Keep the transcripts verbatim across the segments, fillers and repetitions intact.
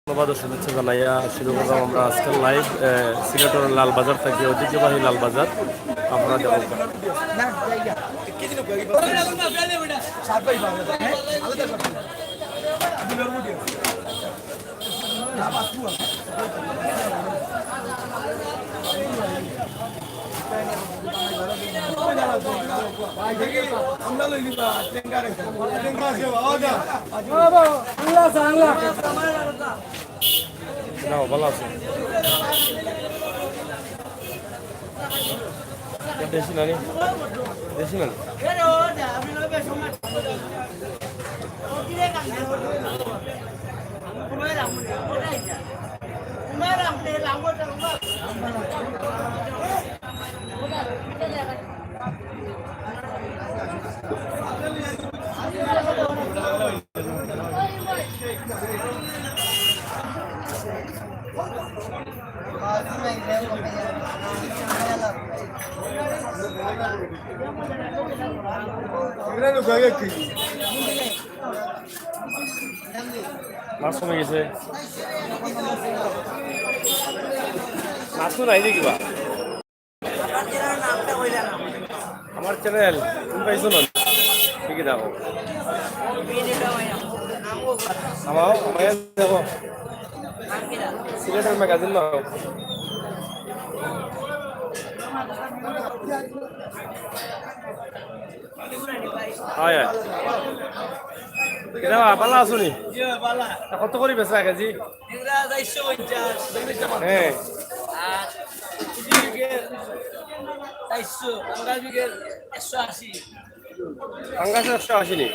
ধন্যবাদ ও শুভেচ্ছা জানাইয়া শুরু করলাম আমরা আজকের লাইভ, আহ, সিলেটের লালবাজার থাকি, ঐতিহ্যবাহী লালবাজার। আপনারা দেখুন। নাও, ভালো আছো? দেশি নানি? দেশি নানি? মাছ কমে গেছে। মাছ তো নাই দেখি বা। আমার চ্যানেল তুমি পাইছো না? ঠিক আছে, দেখো। আমাও, আমায় দেখো। সিলেটের ম্যাগাজিন নাও। হয়, হয়। কিতা বা, ভালা আছো নি? তা কত করি বেচরা কেজি? ইগুলা চাইরশো পঞ্চাশ। হ্যাঁ। আর কুচি বিকের চাইরশো, পাঙ্গাস বিকের একশো আশি। পাঙ্গাস একশো আশি নি?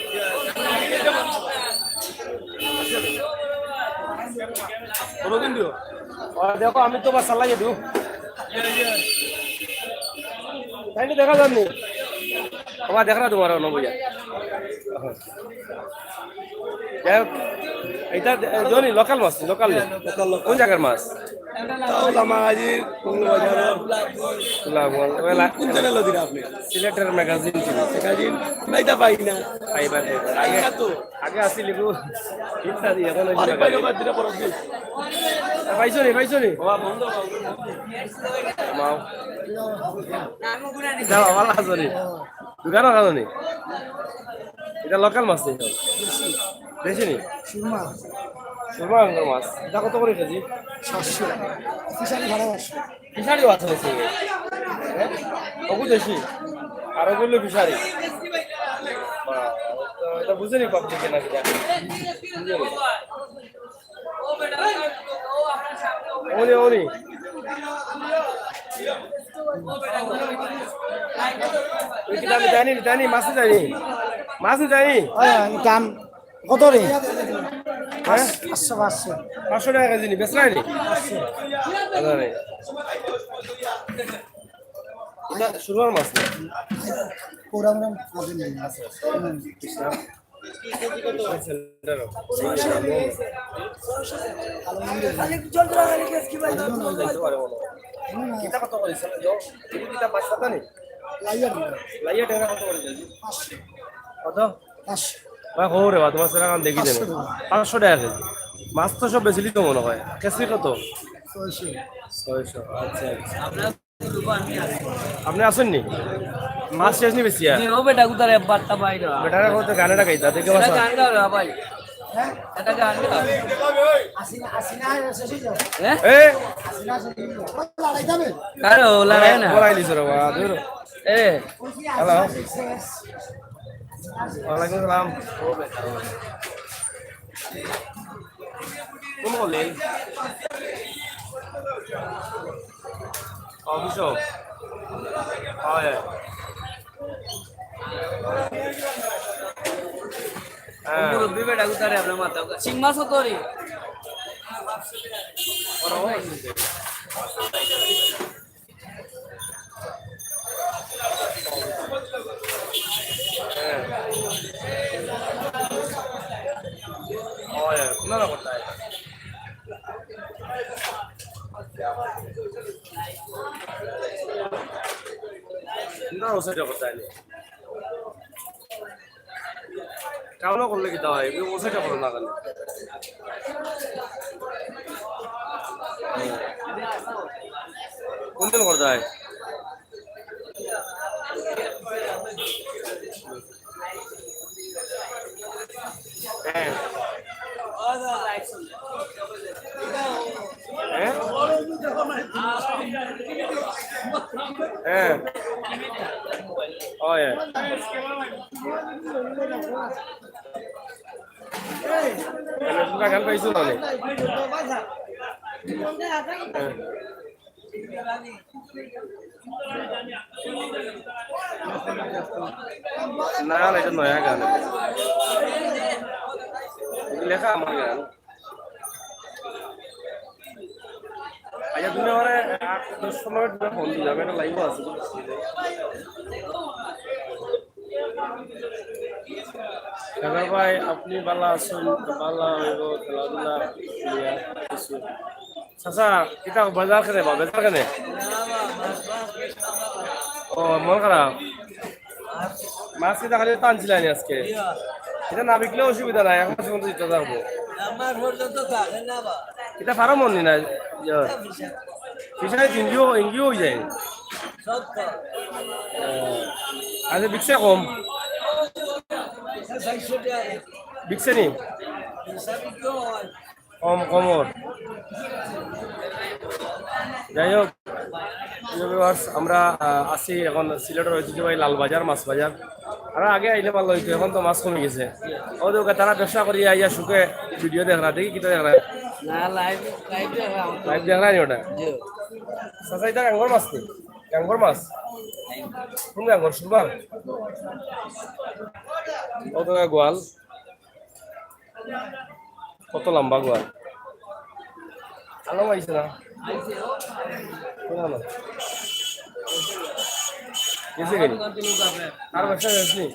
কোনোদিন দিও। আর দেখো, আমি তো বাস চালাই দিও। তাইলে দেখা যাননি। আমার দেখা না তোমার অন্য বইয়া। যাই হোক, এটা দে-, জনি, লোকাল মাছ, লোকাল নি? Local, local. কোন জাগার মাছ? তাও লামাগাজীর, মৌলভীবাজার। লামাগাজী, ওই লা-, কোন চ্যানেল দিরা আপনি? সিলেটের ম্যাগাজিন টিভি। ম্যাগাজিন? না, এটা পাই না। পাইবা, পাইবা। পাই না তো। আগে আসিল ইগু ইত্যাদি, এখন ওই আরে, পাইবা, পাইবা, দিরা পড়া দিন। পাইছো নি, পাইছো নি? বাবা, বন্ধ, বন্ধ। মাও। যাও, ভালা আছো নি? দোকানো খালো নি? এটা লোকাল মাছ নি? দেশি নি? সুরমা। সুরমা রঙের মাছ। এটা কত করি কেজি? সাতশো। ফিশারি ভাড়া পাঁচশো। ফিশারি মাছ আছে? হ্যাঁ? ওগু দেশি? আর ওগু অইলো ফিশারি? বাহ, তো এটা বুঝেনি পাবলিকে না কিতা? বুঝেনি? ওনি, ওনি। ওই কিতা আমি জানি, জানি, মাছ জানি। মাছ জানি। হ্যাঁ, দাম কত রে? হ্যাঁ? পাঁচশো, পাঁচশো। পাঁচশো টাকা কেজি নি, বেচরা নি? পাঁচশো। আচ্ছা, রে। এটা সুরমার মাছ না? পুরান মাছ নেই। আচ্ছা, আচ্ছা। হুম। এটা কত করি? এটা বাচ্চা তো নেই? লাইয়া টেরা। লাইয়া টেরা কত করি কেজি? পাঁচশো। কত? পাঁচশো। ভাই, হো রে বা, তোমার সেটা কারণ দেখি দেবে। পাঁচশো টাকা। পাঁচশো টাকা কেজি। মাছ তো সব বেশি তো মনে হয়। কেজি কত? ছয়শো। ছয়শো, আচ্ছা, আচ্ছা। আপনি আছেন নি? মাছ শেষ নি বেশি আর? ও বেটা, কোথায় বার্তা বাইরে? বেটারা কত গানে ডাকাই, তাতে কেউ এটা আসে? গান গাও না ভাই। এটা গান গাও। হ্যাঁ? এ? আরে, ও লড়াই না। বলাই দিছে রে বা, ধুর। এ। হ্যালো। ওয়ালাইকুম সালাম। কোন কলেজ? অফিস। হয়। হ্যাঁ। মুরব্বি বেটা উতারে আপনার মাথা। শিং মাছ কত রে? হ্যাঁ। হয়, হয়। না, না, করতে হয়। না, ও সাইডে করতে হয়। টাউনও করলে কিতা অয়? এগুলো বসে করো না কেন? কোন দিন করতে হয়? হ্যাঁ। হ্যাঁ? হ্যাঁ। অয়। গান পাইছো না? হ্যাঁ। না, না, এটা নয়া গান। লেখা আমার গান। আচ্ছা, তুমি আমারে আট দশ পনেরো মিনিট ফোন দিও, আমি একটা লাইভও আছি। সাগর ভাই, আপনি ভালা আছইন? ভালা অইবো, খেলাধুলা নিয়া কিছু। চাচা, কিতা বাজার কেনে বা, বাজার কেনে? ও, মন খারাপ। মাছ কিতা খালি টানছিলাম আজকে। এটা না বিকলেও অসুবিধা নাই, এখন পর্যন্ত দিতে থাকবো। আমার পর্যন্ত থাকে না বা। এটা ফার্ম অননি না, ইয়া। ফিশারি। ফিশারি ইঞ্জিও, ইঞ্জিও অই যায়। সব তো। আহ, আচ্ছা, বিকছে কম। চারশো টাকা। বিকছে নি? ফিশারি তো হয়। কম, কমর। যাই হোক, প্রিয় viewers, আমরা, আহ, আছি এখন সিলেটের ঐতিহ্যবাহী লালবাজার, মাছ বাজার। আর আগে আইলে ভালা অইতো, এখন তো মাছ কমি গেছে। ও দেখো, তারা ব্যবসা করি আইয়া সুখে ভিডিও দেখরা, দেখি কিতা দেখরা। না, লাইভ, লাইভ দেখরা। লাইভ দেখরা নি ওটা? জি। চাচা, এটা গাঙ্গর মাছ নি? গাঙ্গর মাছ? কোন গাঙ্গর? সুরমা? ও তো গোয়াল। কত লম্বা গোয়াল। আলম আইছে না? কোন আলম? গেছে কেন? আর ব্যবসা শেষ নি?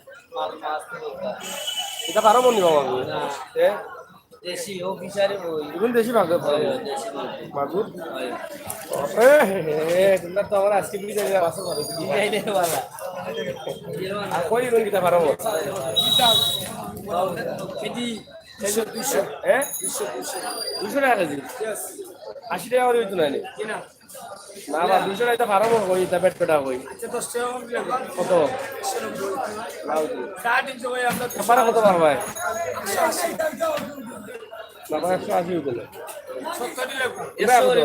এটা বারো মন নিবা বাবু। এ? দেশি, ও ফিশারি ওই। এখন দেশি ভাগ করে। দেশি মাগুর। মাগুর? হয়। এ, হে, হে, তোমরা তো আমার আজকে বিক্রি যাবে, আসো ভালো। এই রে বাবা। আর কই এখন কিতা বারো মন? কেজি। দুইশো, দুইশো। হ্যাঁ? দুইশো, দুইশো। দুইশো টাকা কেজি? Yes। আশি টাকা করে অইতো না নি? কি না? না, না, দুইশো টাকা তো ফার্ম অইবো, এটা পেট পেটা অই। আচ্ছা, দশ টাকা কম দিলে। কত? একশো নব্বই। লাউ দিন। সাড়ে তিনশো ভাই, আমরা তারপরে কত পারবে? একশো আশি। না, ভাই, একশো আশি অইতো না। সত্তর দিলে। এটা কত?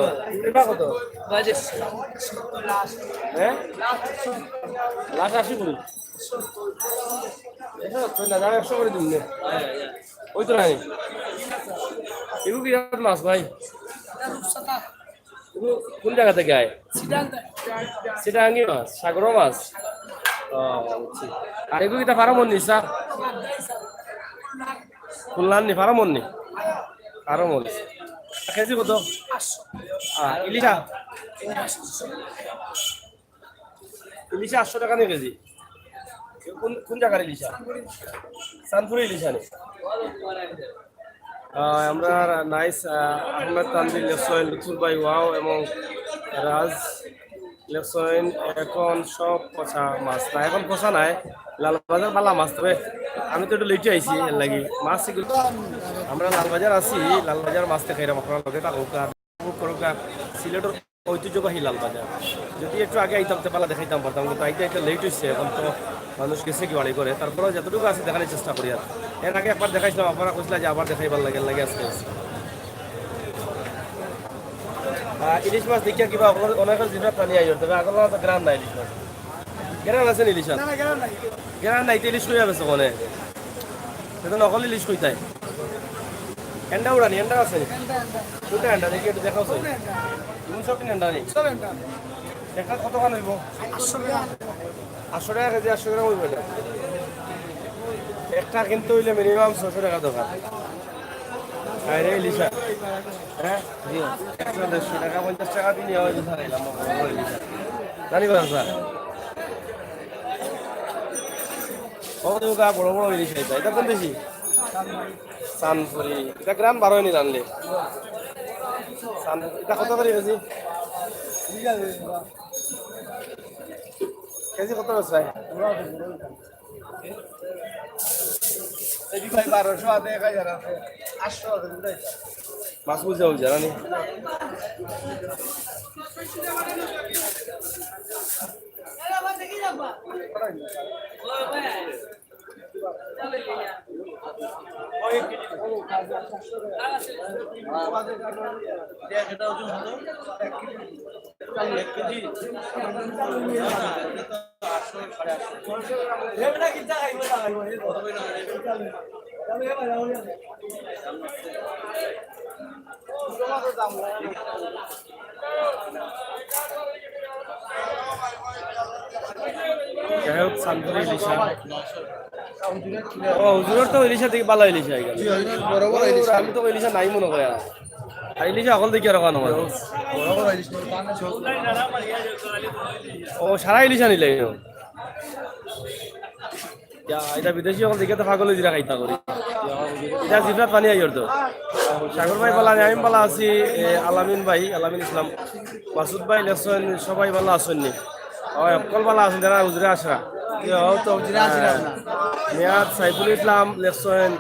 এটা কত? বাজে। হ্যাঁ? লাস্ট আশি করি। একশো সত্তর না, দাম একশো করে দিন নে। অইতো না নি? এগু কি জাত মাছ ভাই? এগু কোন জাগা থাকি আয়? চিটাগাং থাকি। চিটাগাঙ্গি মাছ, সাগর মাছ? ও, বুঝছি। আর এগু কিতা ফার্ম অননি, স্যার? খুলনার নি, ফার্ম অননি? ফার্ম অননি। কেজি কত? আহ, ইলিশা? ইলিশা আটশো টাকা নি কেজি। কোন, কোন জাগার ইলিশা? চাঁদপুরি ইলিশা নি? আহ, আমরা নাইস, আহ, আহমেদ তানভীর লেখছইন, লুৎফুর ভাই ওয়াও এবং রাজ লেখছইন, এখন সব পচা মাছ। না, এখন পচা নাই, লালবাজার ভালা মাছ। তবে আমি তো একটু লেটে আইছি, এর লাগি মাছ এগুলো। আমরা লালবাজার আছি, লালবাজার মাছ দেখাইরাম, আপনারা লগে থাকুক। আর উপভোগ করুক, আহ, সিলেটের ঐতিহ্যবাহী লালবাজার। যদি একটু আগে আইতাম, তে ভালা দেখাইতাম পারতাম, কিন্তু আইতে আইতে লেট অইছে, এখন তো মানুষ গেছে কি বাড়ি করে। তারপরেও যতটুকু আছে দেখানোর চেষ্টা করি। আর এর আগে একবার দেখাইছিলাম, আপনারা কইছিলা যে আবার দেখাইবার লাগে, লাগে আজকে আইছি। আহ, ইলিশ মাছ দেখিয়া কিবা অনেকের জিভে পানি আইর, তবে আগর তো গ্রান নাই ইলিশ মাছ। গ্রান আছে নি ইলিশ মাছ? না, না, গ্রান নাই। গ্রান নাই, তো ইলিশ কই আছে কোনে? এটা নকল ইলিশ কইতায়। এন্ডা উড়ানি, এন্ডা আছে নি? এন্ডা, এন্ডা। কোনটা এন্ডা? দেখি একটু দেখাও চাই। কোন এন্ডা? এগুলো সব এন্ডা নি? সব এন্ডা। একটা কত খান অইবো? আটশো গ্রাম। আটশো টাকা কেজি, আটশো গ্রাম অইবো এটা। একটা কিনতে অইলে মিনিমাম ছয়শো টাকা দরকার। আরে ইলিশা। হ্যাঁ? জি। একশো, দেড়শো টাকা, পঞ্চাশ টাকা দিলে হয় ইলিশা খাইলাম, বড় বড় ইলিশা। জানি কথা স্যার? ও, তো গা বড় বড় ইলিশ খাইতা। এটা কোন দেশি? চানপুরি। এটা গ্রান বারো নি রানলে। চানপুরি। এটা কত করে কেজি? কেজি কত আছে ভাই? এই ভাই, বারোশো আছে, এক হাজার আছে, আটশো আছে, বুঝাই। মাছ বুঝে হোক, জানা নেই। যাই হোক, সান্তরি ইলিশা। ও, হুজুরের তো ইলিশা দেখি ভালা ইলিশা আইগেল। জি, হুজুর, বড় বড় ইলিশা। আমি তো ইলিশা নাই মনে করি আর। আর ইলিশা অকল দেখি আর ওখানে আমার। বড় বড় ইলিশা, তার না সব। ও, সারা ইলিশা নিলে। ইয়া, এটা বিদেশি অকল দেখি তো পাগল অই যাইরা খাইতা করি। এটা জিভরাত পানি আইয়র তো। সাগর ভাই ভালা নি, আমি ভালা আছি। এ, আলামিন ভাই, আলামিন ইসলাম, মাসুদ ভাই লেখছইন, সবাই ভালা আছইন নি? ও, অকল ভালা আছইন, যারা হুজুরে আশরা। জি, ও তো হুজুরে আশরা। মিয়াদ সাইফুল ইসলাম লেখছইন,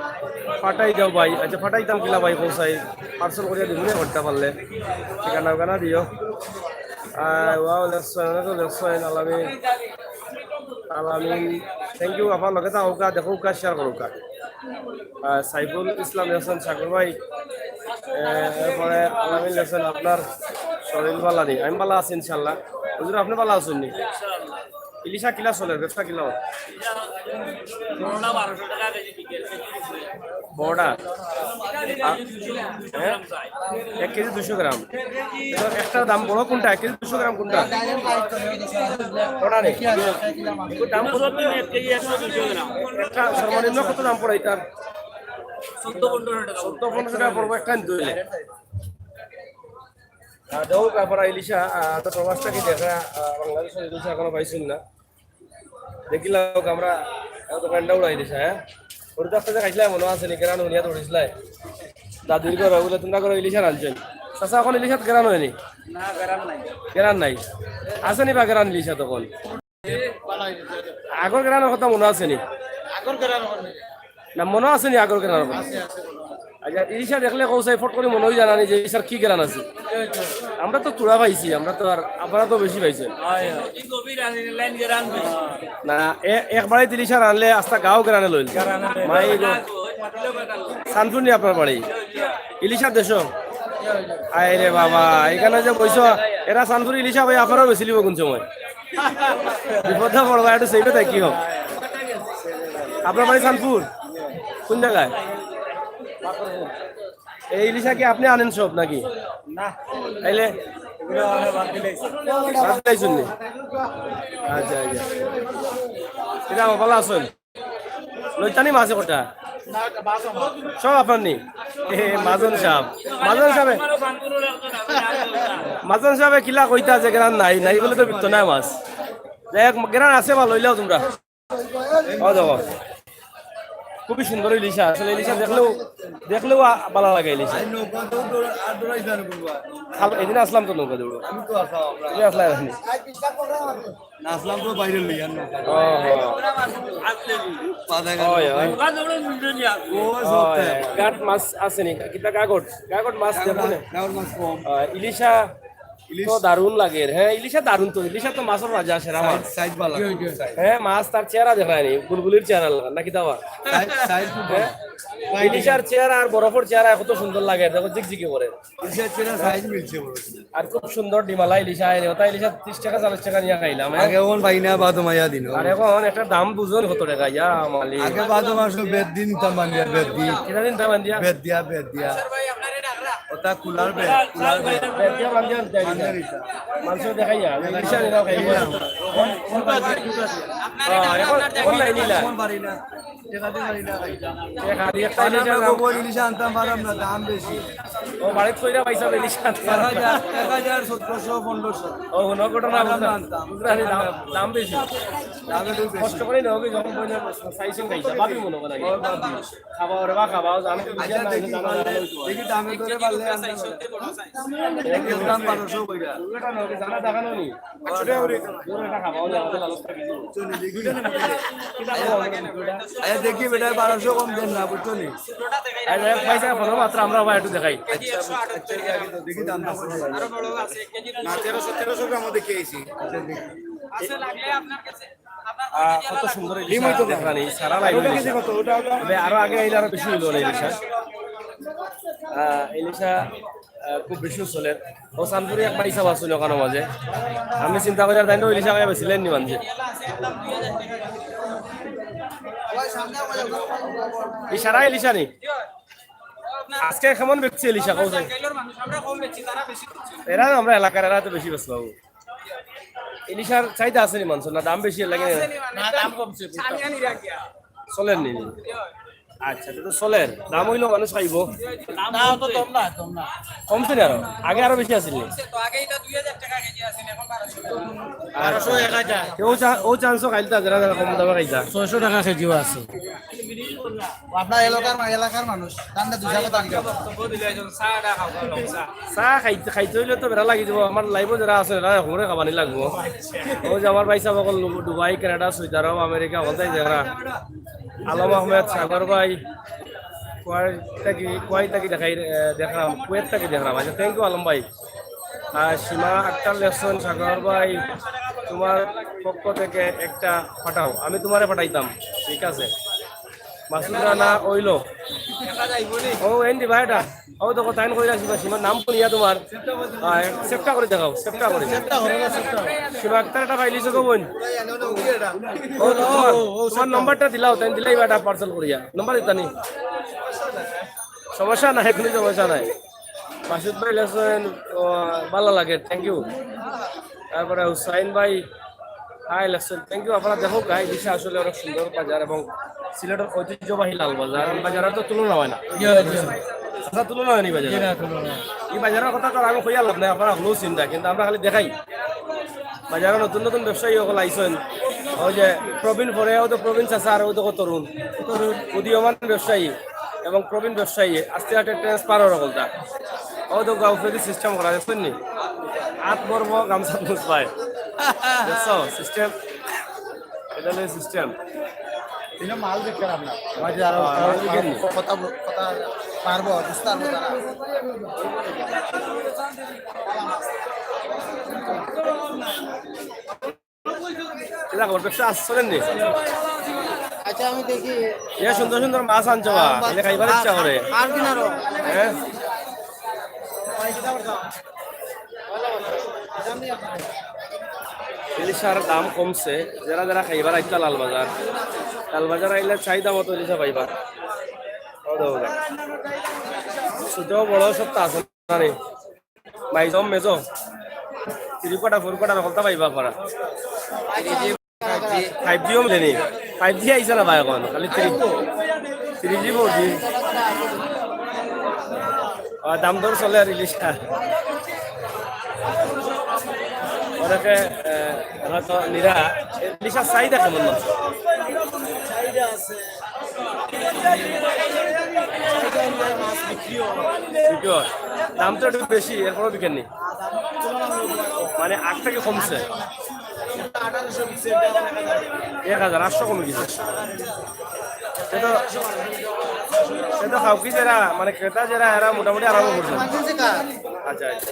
পাঠাই দাও ভাই। আচ্ছা, পাঠাইতাম কিলা ভাই, কোন সাই? পার্সেল করিয়া দিমু নে, করতে পারলে। ঠিকানা উকানা দিও। আহ, ওয়াও, লেখছইন, অনেকে লেখছইন, আলামিন। আলামিন, thank you, আপনার লগে থাকউক্কা, দেখউক্কা, share করউক্কা। আহ, সাইফুল ইসলাম লেখছইন, সাগর ভাই। আহ, এরপরে আলামিন লেখছইন, আপনার শরীর ভালা নি? আমি ভালা আছি ইনশাআল্লাহ। হুজুর, আপনি ভালা আছইন নি? ইলিশা কিলা চলের, ব্যবসা কিলা অয়? বড়টা? আ-, হ্যাঁ? এক কেজি দুইশো গ্রাম। তো একটার দাম বড় কোনটা? এক কেজি দুইশো গ্রাম কোনটা? ওটা নেই। একটু দাম কত? এক কেজি একশো দুইশো গ্রাম। একটা সর্বনিম্ন কত দাম পড়ে এটার? চোদ্দ পনেরোশো টাকা। চোদ্দ পনেরোশো টাকা পড়বো একটা আনতে অইলে। আহ, দেখো, তারপরে ইলিশা, আহ, তো প্রবাস থাকি দেখরা, আহ, বাংলাদেশর ইলিশা এখনো পাইছইন না। দেখিলাম আমরা, এত কান্ডা উড়াই দিছে, হ্যাঁ? ওর তো একটা খাইছিলাম, মনো আছে নি? গেরান হুনিয়া তো উড়িছিলাই। দাদির ঘর, ওগুলো তোমরা করো ইলিশা রানছইন। চাচা, এখন ইলিশাত গেরান অয়নি? না, গেরান নাই। গেরান নাই? আছে নি বা গেরান ইলিশা তখন? আগর গেরানর কথা মনো আছে নি? আগর গেরান অয়নি। না, মনো আছে নি আগর গেরানর কথা? আছে, আছে, মনো আছে। আচ্ছা, ইলিশা দেখলে কও চাই ফট করি মনো অই যায় না নি যে ইলিশার কি গেরান আছে? এই তো। আমরা তো থুড়া পাইছি, আমরা তো আর, আপনারা তো বেশি পাইছইন। হয়, হয়। না, এ-, একবারে ইলিশা রানলে আস্তা গাঁও গেরানে লইল। গেরানে লইল। মাই গো। সানফুর নি আপনার বাড়ি? ইলিশার দেশো? আয় রে বাবা, এখানে যে বইছো, এরা সানফুর ইলিশা ভাই আপনারাও বেশি লিব কোন সময়? বিপদে পড়বা, একটু সেইটা দেখি হোক। আপনার বাড়ি সানফুর? কোন জায়গায়? এই ইলিশা কি আপনি আনেন সব নাকি? না। তাইলে? এগুলো আমরা বাদ দিলে। বাদ দিলাইছইন নি? আচ্ছা, আচ্ছা। এটা আমার ভালা আছইন? লইতানি মাছ কটা? সব আপনার নি? এ, মাজন সাহেব। মাজন সাহেব। মাজন সাহেব কিলা কইতা যে গেরান নাই, নাই বলে তো বিত্ত নাই মাছ। যাই হোক, গেরান আছে বা লইলাও তোমরা। ও দেখো। খুবই সুন্দর ইলিশা। আসলে ইলিশা দেখলেও, দেখলেও আ-, ভালা লাগে ইলিশা। খাল-, এদিন আসলাম তো নৌকা দৌড়ো। তুমি আসলাম এখানে। না আসলাম তো বাইরে লইয়া না। ও, ও। পাতা গেল। ওই, ওই। ও, ওই, সত্যি। ওই, গাট মাছ আছে নি? কিতা গাগট? গাগট মাছ দেখো না। গাগট মাছ কম। আহ, ইলিশা ইলিশ। তো দারুণ লাগে। হ্যাঁ, ইলিশা দারুণ তো। ইলিশা তো মাছর রাজা, সেরা মাছ। সাইজ, সাইজ ভালা। হ্যাঁ, মাছ তার চেহারা দেখা যায়নি। বুলবুলির চেহারা লাগা, নাকি দাওয়া? সাইজ, সাইজ খুব ভালা। হ্যাঁ? ইলিশার চেহারা আর বরফর চেহারা কত সুন্দর লাগে। দেখো, জিকজিকি করে। ইলিশার চেহারা সাইজ মিলছে বড়। আর খুব সুন্দর ডিমালা ইলিশা আইরে। ওটা ইলিশা ত্রিশ টাকা, চল্লিশ টাকা দিয়া খাইলাম, হ্যাঁ? আগে অখন পাই না, বাদো মাইয়া দিন। আর অখন একটা দাম বুঝুন কত টাকা, ইয়া মালিক। আগে বাদো মাসো বেত দিয়া নিতাম বান্ধিয়া, বেত দিয়া। কিতা দিয়া নিতাম বান্ধিয়া? বেত দিয়া, বেত দিয়া। ওটা কুলার বেত, কুলার বেত। বেত দিয়া বান্ধিয়া আনতে আইছি। বান্ধিয়া নিতাম। মাংস দেখাইয়া, আমি ইলিশা নিলাম খাইয়া। অখন, অখন পাই না। হ্যাঁ, অখন, অখন নাই নিলা। অখন পারি না। টেকা দিয়া পারি না খাইতাম। টেকা দিয়া খাইলে আমরা যা দাম। গোবর ইলিশা আনতাম পারলাম না, দাম বেশি। ও, বাড়িত কইরা পাইছা ইলিশা আনতাম। এক হাজার, এক হাজার, সতেরোশো, পনেরোশো। ও, হুনো ঘটনা পারলাম না আনতাম। বুঝলা নি, দাম, দাম বেশি। দাম একটু বেশি। কষ্ট করি না, ওকে যখন বইলে সাইজ খাইছা, ভাবি মনে করে। ও, ভাবি। খাবা ওরে বা খাবা, আমি তো আচ্ছা, দেখি, জানা, জানা, জানা। দেখি দামে দরে পারলে আনতাম। একদম বারোশো কইরা। জানা দেখানো নি। আচ্ছা, দেখি বেটা, বারোশো কম দেন না, বুঝছো নি? ভাই সাহেব, প্রথম মাত্র আমরা ভাই একটু দেখাই। দেখি দাম আছে। না, তেরোশো, তেরোশো গ্রাম মধ্যে খেয়েছি। আহ, কত সুন্দর ইলিশ মাছ দেখলাম, এই সারা লাইন ইলিশ। তবে আরো আগে আইলে আরো বেশি হইলো না ইলিশ। আহ, ইলিশ, আহ, খুব বেশি চলে। ও চানপুরি এক ভাই সাহেব আছইন ওখানো মাঝে। আমি চিন্তা করি আর তাইন তো ইলিশ আগে বেশি লেন নি মানছে। এই সারা ইলিশা নি? আজকে কেমন বেচছে ইলিশা? কও চাই। এরা আমরা এলাকার, এরা তো বেশি বেচবো। ইলিশার চাহিদা আছে নি মানছে না? দাম বেশি লাগে না? না, দাম কমছে। চলের নি? আচ্ছা, এটা তো চলের। দাম হইলো মানুষ খাইবো। না, অত কম না, কম না। কমছে না আরো? আগে আরো বেশি আছিল নি? বারোশো, এক হাজার। কেউ চা-, ও চান্সও খাইলতা, যারা যারা কম দামে খাইতা। ছয়শো টাকা কেজিও আছে। আপনার এলাকার মা-, এলাকার মানুষ, ঠান্ডা দুশো টাকা দিলাম। চা খাইতে, খাইতে হইলে তো বেড়া লাগি যাবো। আমার লাইভও যারা আছে, এরা হরে খাবানি লাগবো। ও যে আমার ভাই সাহেব অকল লু-, দুবাই, কানাডা, সৌদি আরব, আমেরিকা, হকলতাই যারা। আলম আহমেদ, সাগর ভাই, কুয়েত থাকি, কুয়েত থাকি দেখাই, এ, দেখলাম, কুয়েত থাকি দেখলাম। আচ্ছা, thank you আলম ভাই। আর সীমা আক্তার লেখছইন, সাগর ভাই, তোমার পক্ষ থেকে একটা পাঠাও, আমি তোমারে পাঠাইতাম। ঠিক আছে, মাসুদ রানা অইলো। ও এন্ডি ভাই এটা। ও দেখো, তাইন কইরা সীমা, সীমার নাম শুনিয়া তোমার। আয়, সেভটা করি দেখাও, সেভটা করি। সীমা আক্তার এটা পাইলিছো গো বোন। ও, তোমার, তোমার নম্বরটা দিলাও, তাইন দিলাই বা এটা পার্সেল করিয়া। নম্বর দিতা নি? সমস্যা নাই, কোনো সমস্যা নাই। মাসুদ ভাই লেখছইন, ও, ভালো লাগে, thank you। তারপরে হুসাইন ভাই, হাই লেখছইন, thank you। আপনারা দেখো, গাই দিশা আসলে অনেক সুন্দর বাজার এবং সিলেটের ঐতিহ্যবাহী লালবাজার, এই বাজারের তো তুলনা হয় না। আচ্ছা, তুলনা হয়নি বাজার। এই বাজারের কথা তো আর আমি কইয়া লাভ নাই, আপনারা হলেও চিন্তা, কিন্তু আমরা খালি দেখাই। বাজারে নতুন নতুন ব্যবসায়ী অকল আইছইন। ওই যে প্রবীণ পরে, ওই তো প্রবীণ চাচা আর ওই তো তরুণ। উদীয়মান ব্যবসায়ী এবং প্রবীণ ব্যবসায়ী আস্তে আস্তে ট্রান্সফার অকলতা। ও তো গাঁও ফেরি সিস্টেম করা, দেখছইন নি? আত বর্ব গামছা মুছবায়। দেখছো সিস্টেম? এটা হলো সিস্টেম। এটা মাল দেখতে পারলাম না। মাঝে আরো, হ্যাঁ, আরো, মাল দেখেন। আরো কথা বল-, কথা পারবো, বিস্তার হবে তারা। কিতা খবর, ব্যবসা আস-, চলের নি? আচ্ছা, আমি দেখি। এ সুন্দর সুন্দর মাছ আনছো বা, আর, এটা খাইবার ইচ্ছা করে। আর কিনা আরো? হ্যাঁ? ইলিশার দাম কমছে, যারা যারা খাইবার আইতা লালবাজার, লালবাজার আইলে চাহিদা মতো ইলিশা পাইবা। ও দেখো গা। ছোট বড় সব তো আছে না রে? মাইজম মেজো। থ্রি কোয়ার্টার, ফোর কোয়ার্টার হকলতা পাইবা পারা। ফাইভ জি ও মিলেনি। ফাইভ জি আইছে না ভাই এখন? খালি থ্রি, থ্রি জি, ফোর জি। আর দাম দর চলে আর ইলিশা। অনেকে, আহ, হয়তো নিরা, ইলিশার চাহিদা কেমন মাছ? বিক্রি হয়। দাম তো একটু বেশি, এরপরও বিকেননি। মানে আগ থেকে কমছে। এক হাজার আটশো কমে গেছে। সে তো, সে তো খাউকি যারা, মানে ক্রেতা যারা, এরা মোটামুটি আরম্ভ করছে। আচ্ছা, আচ্ছা।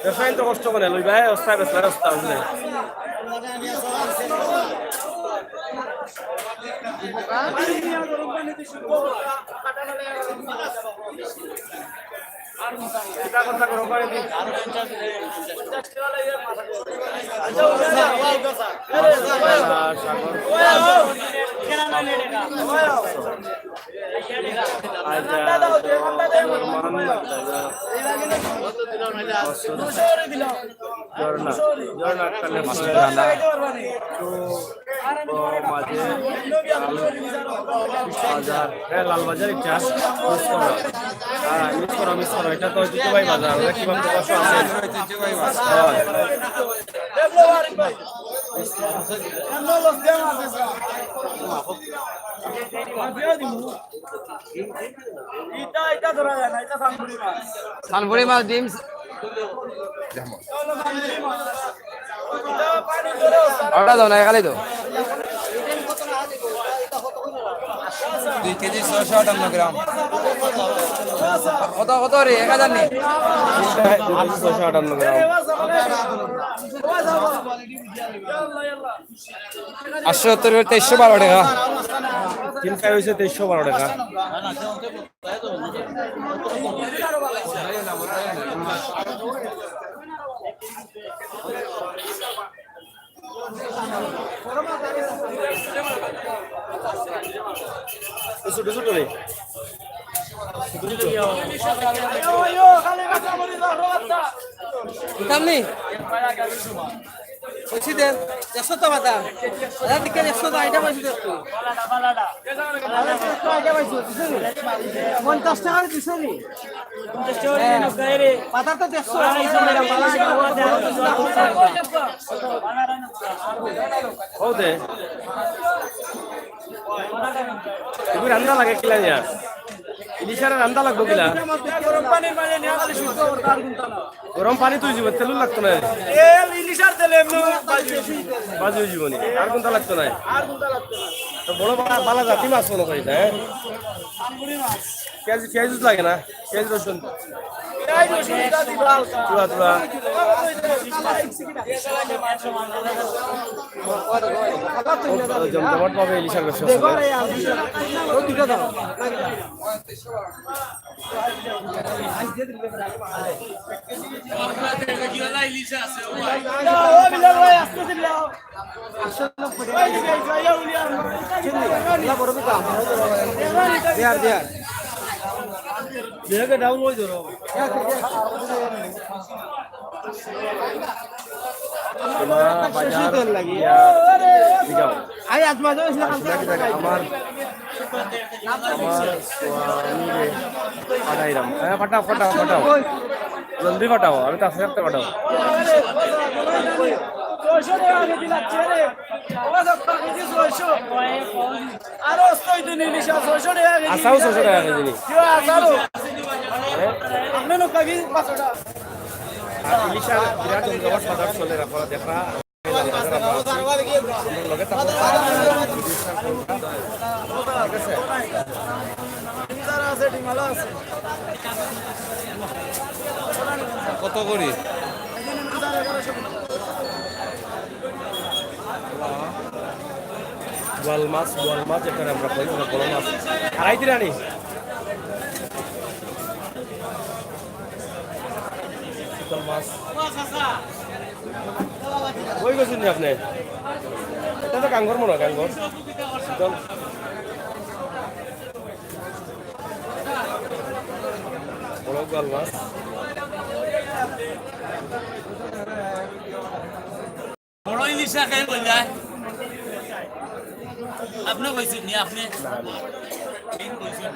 ব্যবসায়ী তো কষ্ট করে, লইবা, অবস্থা, ব্যবসা, অবস্থা, বুঝলে? ঝর্ণা, ঝর্ণা আক্তার লেখছে। ও মাঝে লালবাজার, হ্যাঁ, লালবাজার এটা মিস করো। হ্যাঁ, মিস করো, মিস করো। এটা তো ঐতিহ্যবাহী বাজার, ওটা কিভাবে প্রকাশ আছে? হ্যাঁ। ইটা, ইটা ধরা যায় না, ইটা সানপুরি মাছ। সানপুরি মাছ, ডিম, ওটা দাও না, খালি দাও। দুই কেজি ছয়শো আটান্ন গ্রাম। কত, কত রে? এক হাজার নি? দুই কেজি ছয়শো আটান্ন গ্রাম। আটশো সত্তর করে তেইশশো বারো টাকা। তিনটাই হইছে তেইশশো বারো টাকা। ছোট ছোট রে। সামনে। বেশি দেন, একশো তো পাতা। দাদা, দিকে একশো তো, এটা বেশি দেখো। পঞ্চাশ টাকা দিছে নি? পাতার তো দেড়শো। হও দে। তুমি রান্দা লাগে কিলা ইয়া? ইলিশারে রান্দা লাগবো কিলা? গরম পানির মাঝে নিয়ে খালি শুদ্ধ করতে আর কোনটা না। গরম পানি তুই জীবন তেল লাগতো না। তেল ইলিশার তেলে এমনি বাজি হয়ে যাবে। বাজি হয়ে যাবো নি। আর কোনটা লাগতো না। আর কোনটা লাগতো না। তো বড় বালা, বালা জাতি মাছ মনে করি, হ্যাঁ? আঙ্গুরি মাছ। পেঁয়াজ, পেঁয়াজ লাগে না? পেঁয়াজ রসুন। পেঁয়াজ রসুন ইটা দিবা হালকা। তুলা, তুলা। জমজমাট ভাবে ইলিশার ব্যবসা চলে। ও বিলাল ভাই, আস্তে দিলাও। বিয়ার, বিয়ার। দেখে ডাউন হয়ে ধরো। আমার, আমার স্বামীরে পাঠাইলাম। হ্যাঁ, পাঠাও, পাঠাও, পাঠাও। জলদি পাঠাও, আমি তো আস্তে আস্তে পাঠাও। আরো ছয়শো টাকা কেজি নি। আসাও ছয়শো টাকা কেজি নি। আসাও। হ্যাঁ? আপনি নৌকা কি পাঁচশো টাকা? আর ইলিশার বিরাট জমজমাট বাজার চলে, আপনারা দেখা। লগে থাকো। ঠিক আছে? কত করি? বোয়াল মাছ, বোয়াল মাছ, এখানে আমরা কই, ওরা বড় মাছ। আড়াই দিরানি। শীতল মাছ। কই গেছেন নি আপনি? এটা তো গাঙ্গর মনে হয়, গাঙ্গর। শীতল। বড় বোয়াল মাছ। বড় ইলিশ রাখে কইলা? আপনি কইছেন নি, আপনি? না, না। ঠিক কইছেন।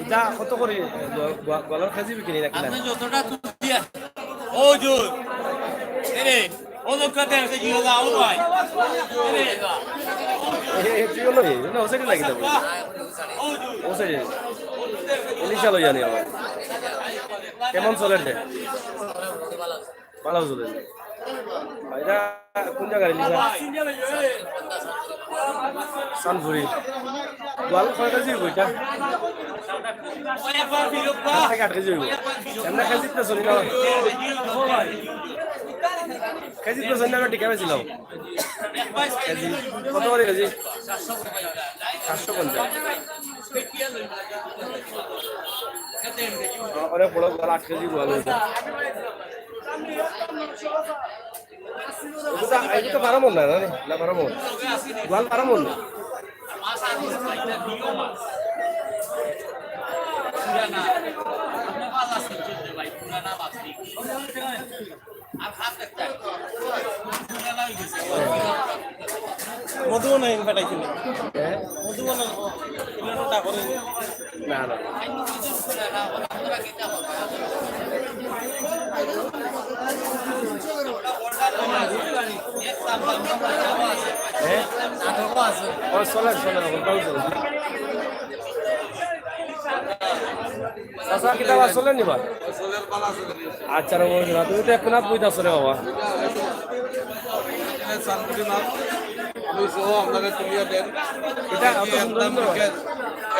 এটা কত করি? গ-, গ-, গলার কেজি বিক্রি নাকি না? আপনি যতটা তুলিয়া, ও জোর। এরে, ও লোকটা দেন, সে জিও দা, ও ভাই। এরে। এ, এ, তুই হলো এই, না, ও সাইডে লাগি যাবো। ও জোর। ও সাইডে। ইলিশা লই জানি আমার। কেমন চলের দে? ভালো চলে। এটা কোন জায়গার ইলিশা? সানপুরি। বোয়াল কয় কেজি হইব এটা? সাত থেকে আট কেজি হইব। এমনি কেজিত বেচো নি না? কেজিত বেচো নি না, টিকা বেচিলাম। কেজি। কত করে কেজি? সাতশো পঞ্চাশ। অনেক বড় বোয়াল, আট কেজি বোয়াল হইব। এটা তো, এটা তো বারো মন না, না রে? না, বারো মন। বোয়াল বারো মন না। মধুবন আইন পাঠাইছিল। হ্যাঁ? মধুবন ইলেকট্রনটা করে। না, না। হ্যাঁ? ও, চলে, চলে, ওটাও চলে। আচ্ছা, কিতাব আসলে নিবা? আচ্ছা রে বন্ধু, তুমি তো এখন আর বইতে আসলে বাবা। সানকুটি মাছ, দুইশো আপনাকে তুলিয়া দেন। এটা অত সুন্দর সুন্দর হয়।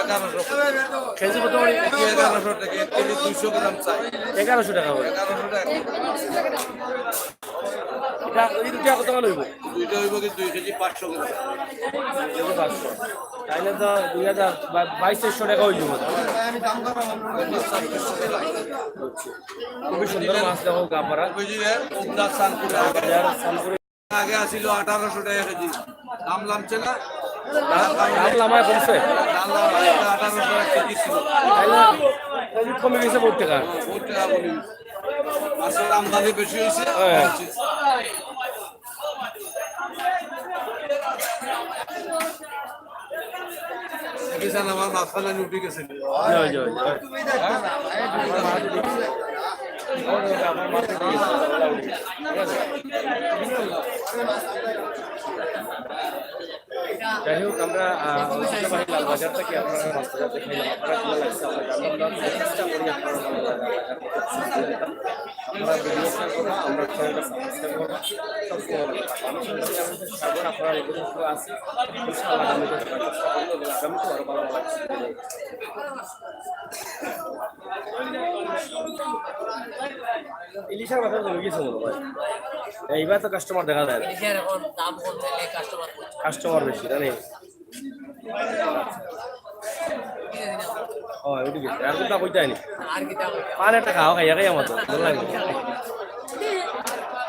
এগারোশো। কেজি কত করে? এগারোশো টাকা, এক কেজি দুইশো গ্রাম চাই। এগারোশো টাকা করে। এগারোশো টাকা। এটা, এই দুইটা কত করে হইব? দুইটা হইব কি দুই কেজি পাঁচশো গ্রাম। দুই কেজি পাঁচশো। তাইলে তো দুই হাজার বা বাইশ তেইশশো টাকা হইব। খুবই সুন্দর মাছ, দেখো, গাপারা। ওই যে, উমরা সানপুরে। বাজার সানপুরে। আগে আছিল আঠারোশো টাকা কেজি, দাম লামছে না? দাম, দাম লামায় কমছে? দাম লামায়, আগে আঠারোশো টাকা কেজি ছিল। তাইলে, তাইলে কমে গেছে বহুত টাকা। বহুত টাকা কমে গেছে। মাছের আমদানি বেশি হয়েছে। হ্যাঁ। দেখেছেন, আমার মাঝখানে উঠে গেছে। জয়, জয়, জয়। যাই হোক, আমরা, আহ, ঐতিহ্যবাহী লালবাজার থেকে আপনারা মাছটা দেখাইলাম। আপনারা কেমন লাগছে? আমরা জানলাম না, চেষ্টা করি আপনারা ভালো লাগবে। আপনারা ভিডিও শেয়ার করবেন, আমরা চ্যানেলটা সাবস্ক্রাইব করবেন। সবসময় ভালো থাকবেন। আমি সন্ধ্যা থেকে আপনাদের সাথে আপনারা রেগুলার আছি। ইনশাআল্লাহ আগামীতে দেখার চেষ্টা করবো এবং আগামীতে আরো ভালো ভালো কিছু ভিডিও। ইলিশের বাজার কমে গেছে মনে হয়। এইবার তো কাস্টমার দেখা যায় না। ইলিশের এখন দাম কমছে, এই কাস্টমার কমছে। কাস্টমার বেশি, জানি। ও, ওইটা গেছে। আর কোনটা কইতে হয়নি? আর কি দাম? পান একটা খাও, খাইয়া খাইয়া মতো। ভালো লাগে।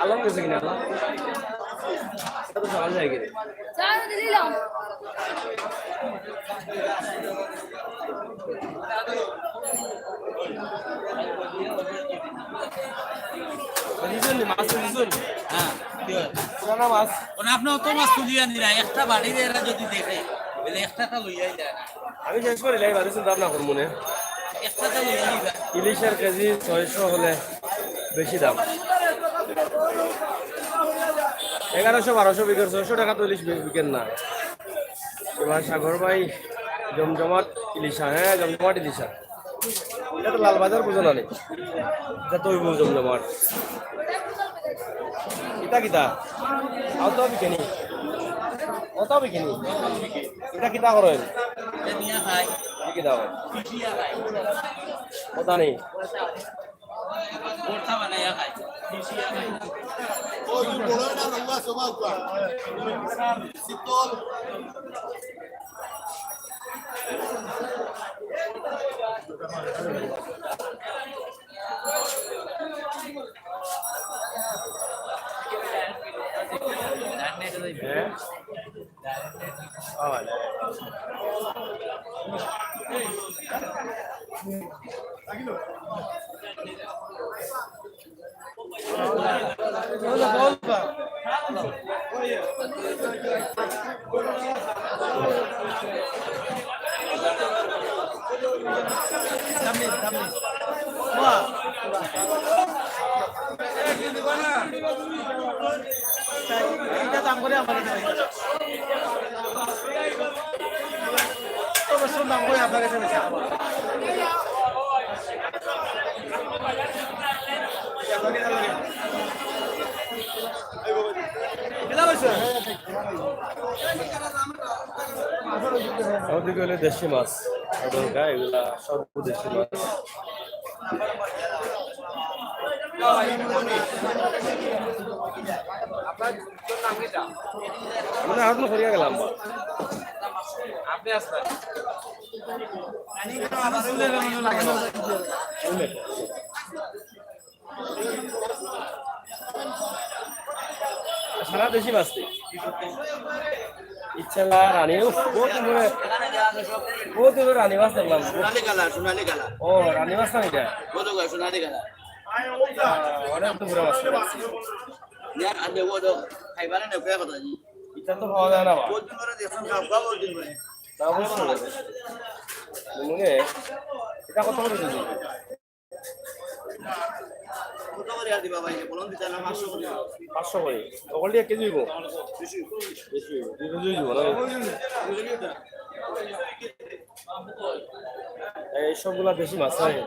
আলম গেছে কিনা আলম? এটা তো সকাল যায় গেছে। চা দিলাম। বুঝছেন নি? মাছ তো বুঝছেন? হ্যাঁ, কি হয়? পুরানা মাছ। মানে আপনি অত মাছ তুলিয়া নিরা, একটা বাড়ির এরা যদি দেখে, বলে একটাটা লইয়াই যায় না। আমি শেষ করি লাই, বাদে চিন্তা ভাবনা করবো মনে। একটাটা লইয়াই যায়। ইলিশের কেজি ছয়শো হলে বেশি দাম। এগারোশো, বারোশো বিকের, ছয়শো টাকা তো ইলিশ বি-, বিকের না। এবার সাগর ভাই জমজমাট ইলিশা, হ্যাঁ, জমজমাট ইলিশা। এটা তো লালবাজার বুঝো না নি? এটা তো ওই জমজমাট। কিতা কিতা? অত বিকেনি? অত বিকেনি? এটা কিতা করেন? এটা নিয়া খাই। কি কিতা করেন? পিঠিয়া খাই। কথা নেই। ভর্তা বানাইয়া খাই। পিঠিয়া খাই। শীতল। এইটা দাম করে আমার কাছে। অবশ্য দাম করে আপনার কাছে বেশি। ওদিকে হলো দেশি মাছ, এগুলা সব দেশি মাছ। আমরা আরো করিয়া গেলাম। আপনি আসবেন। সারা দেশি মাছ তো। ইচ্ছা না রানী, উফ, বহুত দিন ধরে, বহুত দিন ধরে রানী মাছ দেখলাম। সোনালী কালার, সোনালী কালার। ও, রানী মাছ না এটা? কত কয় সোনালী কালার? আহ, অনেক তো বুড়া মাছ। ইয়া, আর দেখো, দেখো, খাইবা না, দেখো, কথা জি। এটা তো পাওয়া যায় না, বা? বহুত দিন ধরে দেখলাম, খাওয়া, খাওয়া বহুত দিন ধরে। তা অবশ্যই। মনে হয়, এটা কত করে কেজি? কত করে আর দিবা ভাই? বলুন, দিতে না, পাঁচশো করে। পাঁচশো করে। ওগুলো এক কেজি হইব? বেশি। বেশি হইব। দুই কেজি হইব, না? দুই কেজি হইব। এই সবগুলা দেশি মাছ, হয়?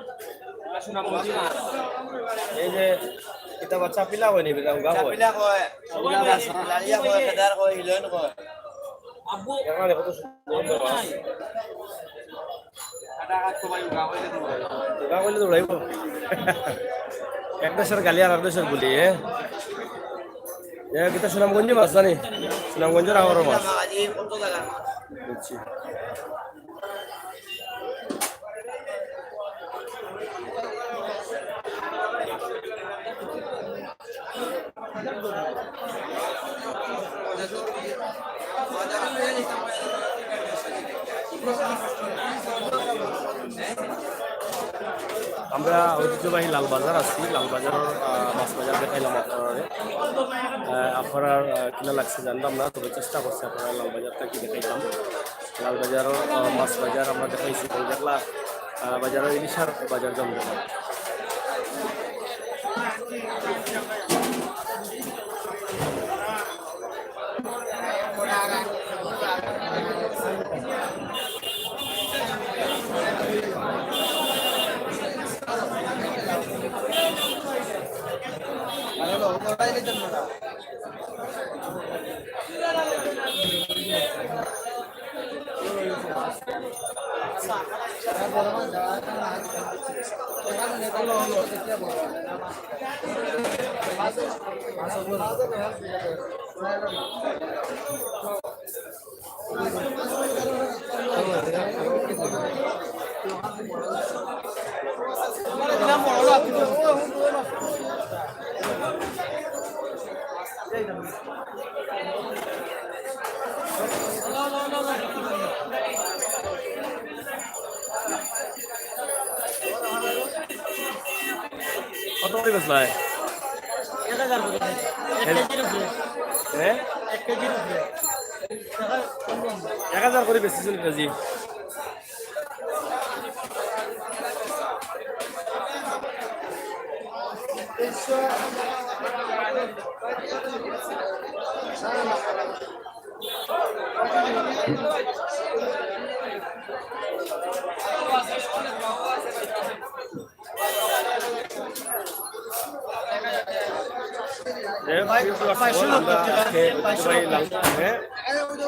এই যে, এটা আবার চাপিলা কয় নি, এটা উগা কয়? চাপিলা কয়, চাপিলা কয়, লালিয়া কয়, খেদার কয়, হিলন কয়। এখানে কত সুন্দর মাছ। উগা কইলে তো উড়াইব। এক দেশের গালি আর এক দেশের গুলি, হ্যাঁ? এ, কিতা সুনামগঞ্জে মাছ জানি? সুনামগঞ্জের আওয়ারও মাছ। বুঝছি। আমরা ঐতিহ্যবাহী লালবাজার আছি, লালবাজারর, আহ, মাছ বাজার দেখাইলাম আপনারারে। আহ, আপনারার, আহ, কিলা লাগছে জানলাম না, তবে চেষ্টা করছি আপনারারে লালবাজারটা কি দেখাইতাম। লালবাজারর, আহ, মাছ বাজার আমরা দেখাইছি, তো দেখলা, আহ, বাজারর ইলিশার বাজার জমজমাট। কত করে বেচলায়? এক হাজার করে। এক কেজির উপরে। হ্যাঁ? এক কেজির উপরে। এক হাজার করে বেচতেছেন কেজি। যাই হোক, প্রিয় দর্শক, আমরা আজকে ঐতিহ্যবাহী লাল-, হ্যাঁ?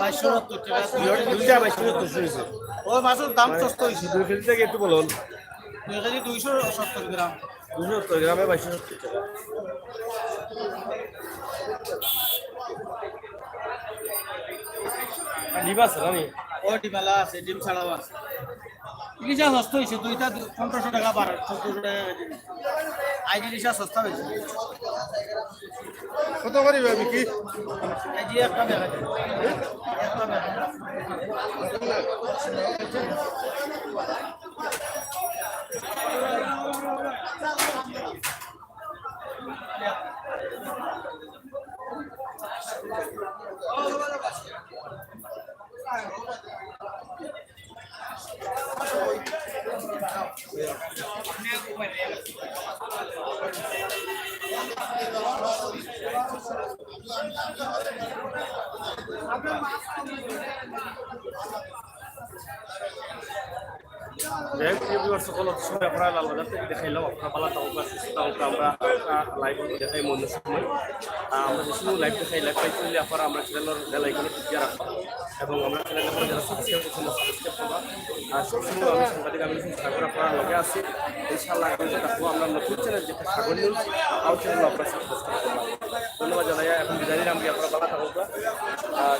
বাইশশো সত্তর টাকা। দুইটা বাইশশো সত্তর শুনেছি। ও মাছের দাম মানে, সস্তা হয়েছে। দুই কেজি থেকে একটু বলুন। দুই কেজি দুইশো সত্তর গ্রাম। দুইশো সত্তর গ্রামে বাইশশো সত্তর টাকা। আর ডিম আছে না নি? ও, ডিম আলা আছে, ডিম ছাড়াও আছে। ইলিশা সস্তা হয়েছে, দুইটা দু-, পনেরোশো টাকা, বারো, চোদ্দশো টাকা কেজি। আইজ ইলিশা সস্তা হয়েছে। কত করে বিক্রি? এই যে একটা দেখা যায়। একটা দেখা যায়। যাই হোক, প্রিয় viewers সকল, অত সময় আপনারা লালবাজার থেকে দেখাইলাম, আপনারা ভালো থাকুক, সুস্থ থাকুক, আমরা আরেকটা live দেখাই অন্য সময়। আহ, আমরা যে সময় live দেখাই, live পাইতে হলে আপনারা আমরা channel-র bell icon-এ click দিয়ে রাখবা এবং আমরা channel-এ যারা subscribe করছেন না, subscribe করবা। আর সবসময় আমি সাংবাদিক, আমি সাগর আপনারা লগে আছি। ইনশাআল্লাহ, আগামীতে থাকবো আমরা নতুন channel, যেটা সাগর news, our channel আপনারা subscribe করবা। ধন্যবাদ জানাই, এখন বিদায় নিলাম, আপনারা ভালো থাকুক। আহ,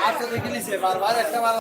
আচ্ছা, দেখে নিছে, বারবার একটা বার